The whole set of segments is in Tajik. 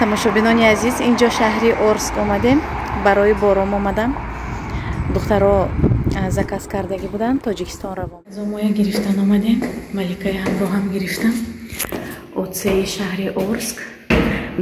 Тамошобинони азиз, инҷо шаҳри Орск омадем. Барои бором омадам. Духтаро заказ кардагӣ буданд, Тоҷикистон равон. Зомоя гирифтан омадем, Маликаи ҳамроҳам гирифтам. ОЦи шаҳри Орск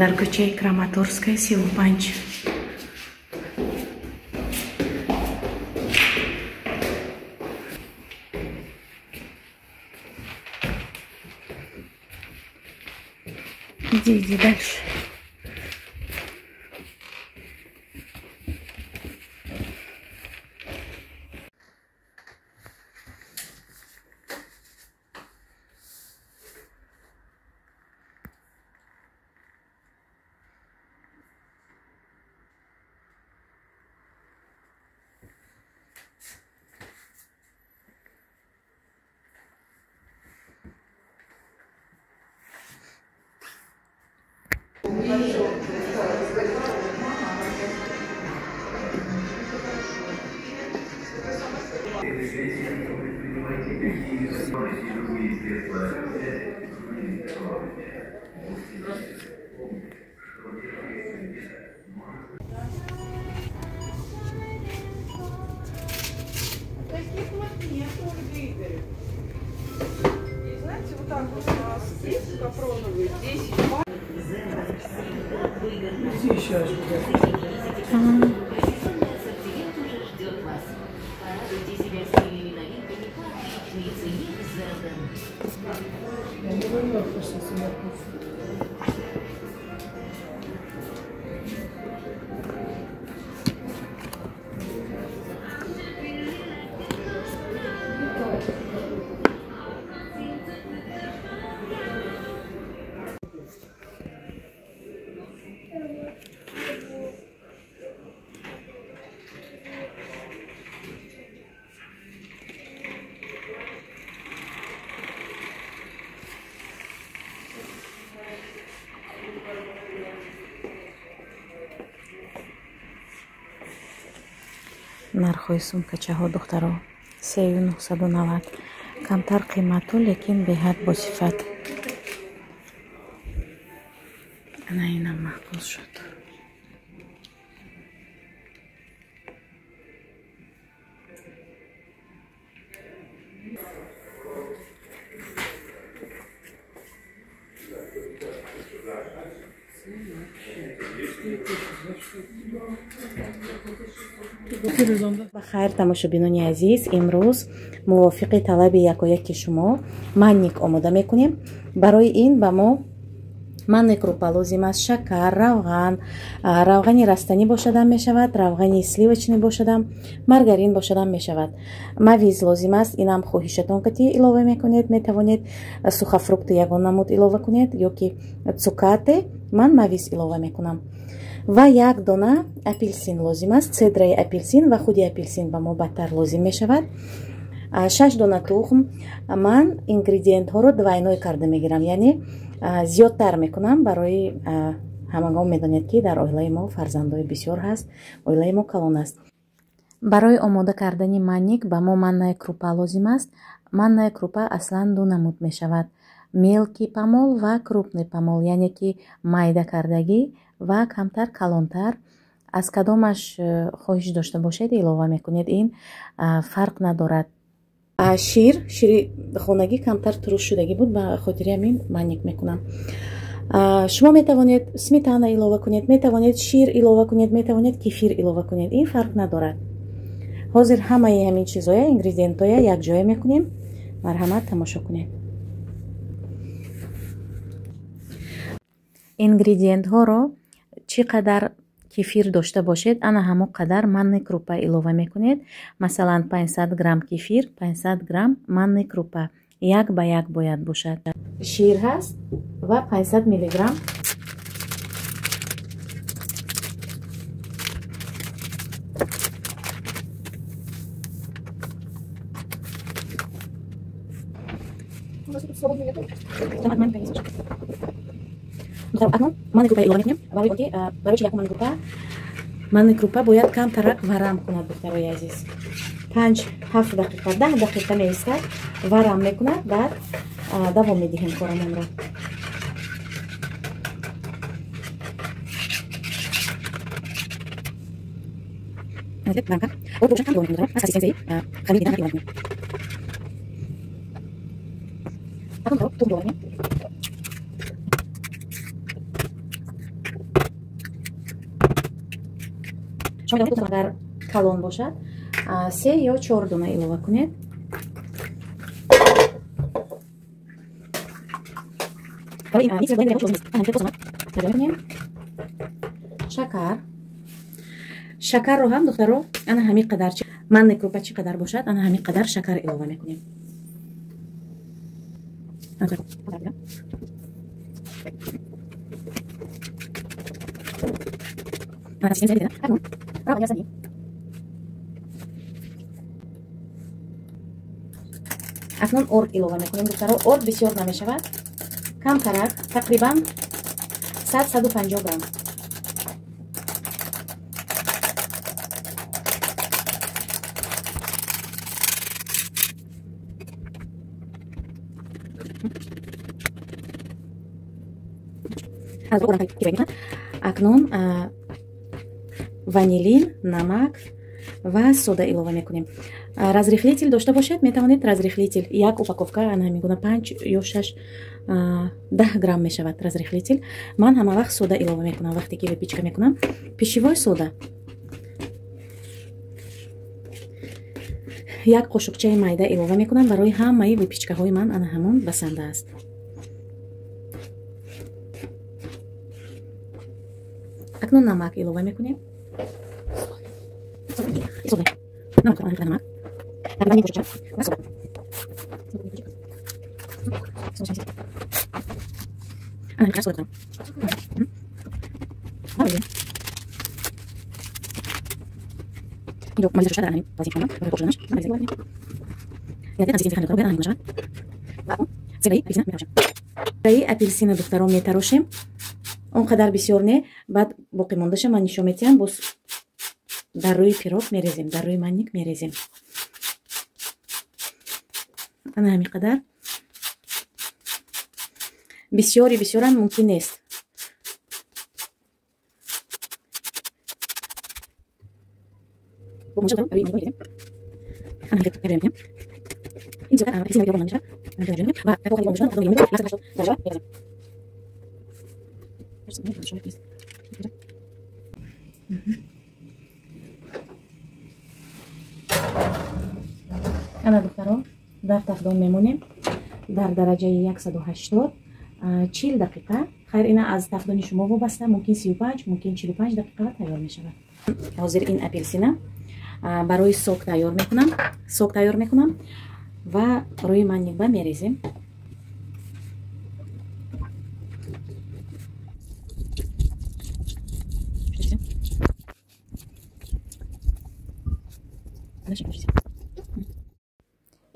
дар кӯчаи Краматорская 35. Иди, иди дальше. Таких вот нет, Ольга Игоревна. И знаете, вот так вот носки капроновые, 10 пар. Нархҳои сумкачаҳо, духтаро, 3990. Камтар қимату, лекин беҳад босифат. Ана инам маъқул шуд. Ба хайр, тамошобинони азиз, имрӯз мувофиқи талаби якояки шумо манник омода мекунем. Барои ин ба мо манник крупа лозим аст, шакар, равған, равғани растанӣ бошадам мешавад, равғани сливочный бошадам, маргарин бошадам мешавад. Мавиз лозим аст, инам хоҳишатон кати илова мекунед, метавонед сухофрукты ягон намуд илова кунед ё ки цукате, ман мавиз илова мекунам. Ва як дона апелсин лозим аст, цедраи апелсин ва худи апелсин ба мо бадтар лозим мешавад. 6 дона тухм. Ман ингредиентҳоро двойной карда мегирам, яъне зиёдтар мекунам. Барои ҳамагон медонед, ки дар оилаи мо фарзандои бисёр ҳаст, оилаи мо калон аст. Барои омода кардани манник ба мо манная крупа лозим аст. Манная крупа аслан ду намуд мешавад: мелкий помол ва крупный помол, яъне ки майда кардагӣ ва камтар калонтар. Аз кадомаш хоҳиш дошта бошед, илова мекунед, ин фарқ надорад. Шир, шири хонагӣ камтар туруш шудагӣ буд, ба хотири ҳамин манник мекунам. Шумо метавонед сметана илова кунед, метавонед шир илова кунед, метавонед кефир илова кунед, ин фарқ надорад. Ҳозир ҳамаи ҳамин чизоя, ингредиентоя якҷоя мекунем. Марҳамат, тамошо кунед. Ингредиентҳоро чӣ қадар кефир дошта бошед, ана ҳамон қадар манный крупа илова мекунед. Масалан, 500 грамм кефир, 500 грамм манный крупа. Як ба як бояд бошад. Шир ҳаст ва 500 миллиграмм Манный крупа илова мекунем. Барои он ки барои чи якум манный крупа, манный крупа бояд камтарак варам кунад, духтарои азиз. 5-7 дақиқа, 10 дақиқа меистад, варам мекунад, баъд давом медиҳем корамонро. Агар калон бошад, 3 ё 4 дона илова кунед. Шакар. Шакарро ҳам духтаро ана ҳамин қадар, манна крупа чӣ қадар бошад, ана ҳамин қадар шакар илова мекунем. Акнун орд илова мекунем духтаро. Орд бисёр намешавад, камтарак, тақрибан 100-150 грамм. Акнун ванилин, намак ва сода илова мекунем. Разрыхлитель дошта бошед, метавонед разрыхлитель як упаковка ана ҳамин гуна 5 ё 6 10 грамм мешавад разрыхлитель. Ман ҳама вақт сода илова мекунам вақте ки выпечка мекунам. Пищевой сода як қошуқчаи майда илова мекунам. Барои ҳамаи выпечкаҳои ман ана ҳамон басанда аст. Акнун намак илова мекунем. Апельсина духтарон метарошем. Он қадар бисёр не, баъд боқӣ мондаша ман нишон метиҳам. Боз дар рӯи пирог мерезем, дар рӯи манник мерезем. Ана ҳамин қадар. Бисёри бисёрам мумкин нест. Ана духтаро, дар тафдон мемонем дар дараҷаи 180 40 дақиқа. Хайр, ина аз тафдони шумо вобаста, мумкин 35, мумкин 45 дақиқа тайёр мешавад. Ҳозир ин апельсина барои сок тайёр мекунам. Сок тайёр мекунам ва рӯи манникба мерезем.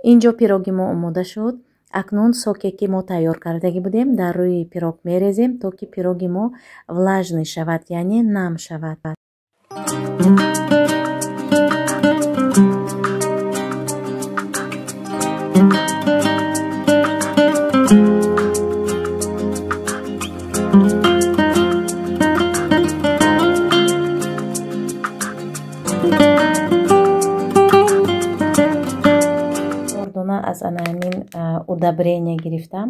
Инҷо пироги мо омода шуд. Акнун соке ки мо тайёр кардагӣ будем дар рӯи пирог мерезем, то ки пироги мо влажный шавад, яъне нам шавад. Аз ана ҳамин удобрение гирифтам.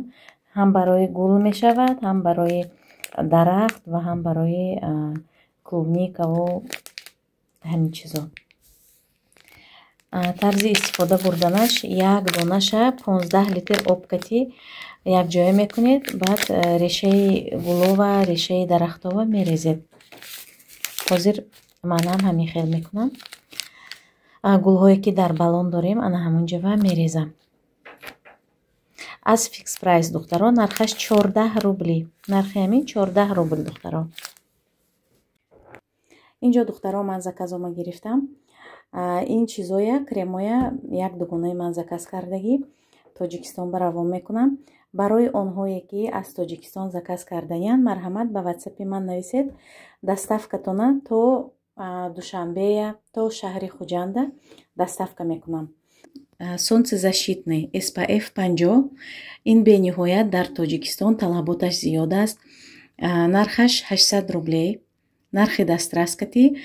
Ҳам барои гул мешавад, ҳам барои дарахт ва ҳам барои клубникаву ҳамин чизо. Тарзи истифода бурданаш: як донаша 15 литр об кати якҷоя мекунед, баъд решаи гулова, решаи дарахтова мерезед. Ҳозир манам ҳамин хел мекунам. Гулҳое ки дар балон дорем, ана ҳамон ҷава мерезам. Аз фикс прайс духтаро, нархаш 14 рубли. Нархи ҳамин 14 рубл духтаро. Инҷо духтаро ман заказома гирифтам. Ин чизоя, кремоя як дугонаи ман заказ кардагӣ Тоҷикистон ба равон мекунам. Барои онҳое ки аз Тоҷикистон заказ карданиянд, марҳамат ба ватсапи ман нависед. Доставкатона то Душанбея, то шаҳри Хуҷанда доставка мекунам. Солнцезащитный SPF 50. Ин бениҳоят дар Тоҷикистон талаботаш зиёд аст. Нархаш 800 рублей. Нархи дастраскати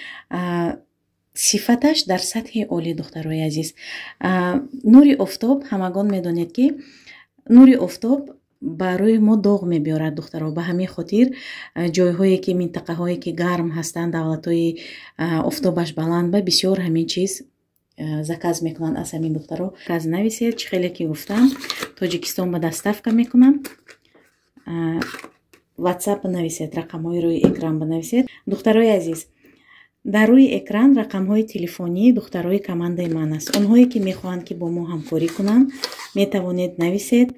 Сифаташ дар сатҳи олӣ, духтарои азиз. Нури офтоб, ҳамагон медонед, ки нури офтоб барои мо доғ мебиёрад, духтаро. Ба ҳамин хотир ҷойҳое ки, минтақаҳое ки гарм ҳастанд, давлатҳои офтобаш баланд, ба бисёр ҳамин чиз заказ мекунанд аз ҳамин, духтаро. Заказ нависед, чӣ хеле ки гуфтам, Тоҷикистон ба доставка мекунам. Ватсап нависед, рақамҳои рӯи экран банависед. Духтарои азиз, дар рӯи экран рақамҳои телефонии духтарои командаи ман аст. Онҳое ки мехоҳанд, ки бо мо ҳамкорӣ кунанд, метавонед нависед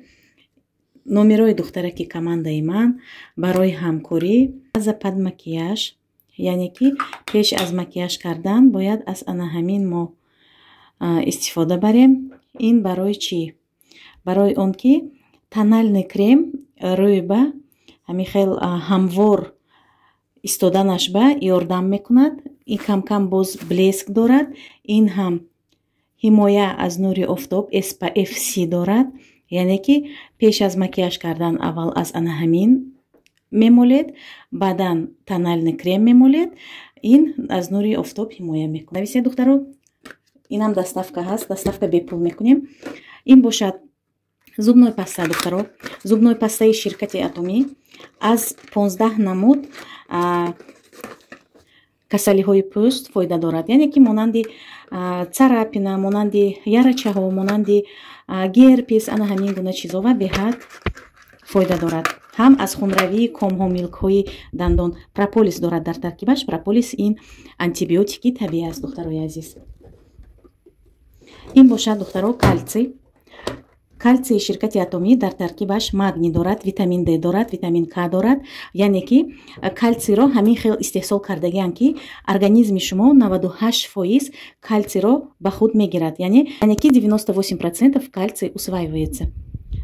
номерои духтараки командаи ман барои ҳамкорӣ. База под макияж, яъне ки пеш аз макияж кардан бояд аз ана ҳамин мо истифода барем. Ин барои чӣ? Барои он ки тональный крем рӯй ба ҳамин хел ҳамвор истоданаш ба ёрдам мекунад. Ин камкам боз блеск дорад. Ин ҳам ҳимоя аз нури офтоб, SPF 30 дорад, яъне ки пеш аз макияж кардан аввал аз ана ҳамин мемолед, баъдан тональный крем мемолед. Ин аз нури офтоб ҳимоя мекунад. Нависед, духтаро, инам доставка ҳаст, доставка бепул мекунем. Ин бошад зубной паста, духтаро. Зубной пастаи ширкати Атомӣ аз 15 намуд касалиҳои пӯст фоида дорад, яъне ки монанди царапина, монанди ярачаҳо, монанди герпес, ана ҳамин гуна чизо ва беҳад фоида дорад. Ҳам аз хунравии комҳо, милкҳои дандон. Прополис дорад дар таркибаш. Прополис ин антибиотики табиӣ аст, духтарои азиз. Ин бошад, духтаро, калсий. Калсии ширкати Атомӣ дар таркибаш магний дорад, витамин Д дорад, витамин К дорад. Яъне ки калсийро ҳамин хел истеҳсол кардагианд, ки организми шумо 98% калсийро ба худ мегирад, яъне ки 98% кальций усваивается,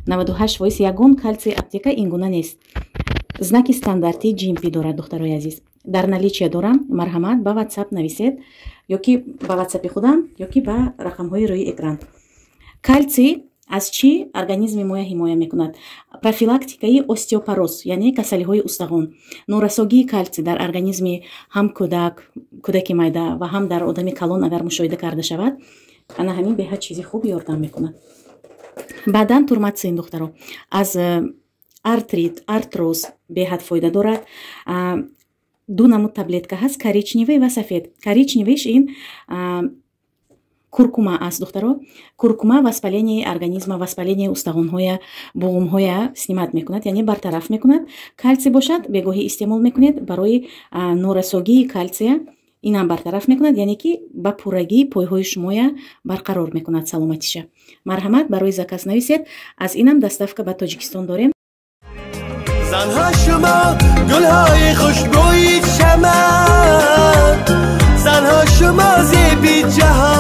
98%. Ягон калсии аптека ин гуна нест. Знаки стандарти GMP дорад, духтарои азиз. Дар наличие дорам. Марҳамат, ба Ватсап нависед, ё ки ба Ватсапи худам, ё ки ба рақамҳои рӯи экран. Калсий аз чӣ организми моя ҳимоя мекунад? Профилактикаи остеопороз, яъне касалиҳои устахон. Норасогии калсий дар организми ҳам кӯдак, кӯдаки майда ва ҳам дар одами калон агар мушоҳида карда шавад, ана ҳамин беҳад чизи хуб ёрдам мекунад. Баъдан турматсин, духтаро, аз артрит, артроз беҳад фоида дорад. Ду намуд таблетка ҳаст: коричневый ва сафед. Коричневыйш ин куркума аст, духтаро. Куркума воспаление организма, воспаление устахонҳоя, буғумҳоя снимать мекунад, яъне бартараф мекунад. Калсий бошад, бегоҳӣ истеъмол мекунед, барои норасогии калсия инам бартараф мекунад, яъне ки ба пуррагӣ пойҳои шумоя барқарор мекунад саломатиша. Марҳамат, барои заказ нависед. Аз инам доставка ба Тоҷикистон дорем. Занҳо шумо гулҳои хушбӯи чаман, занҳо шумо зеби ҷаҳон.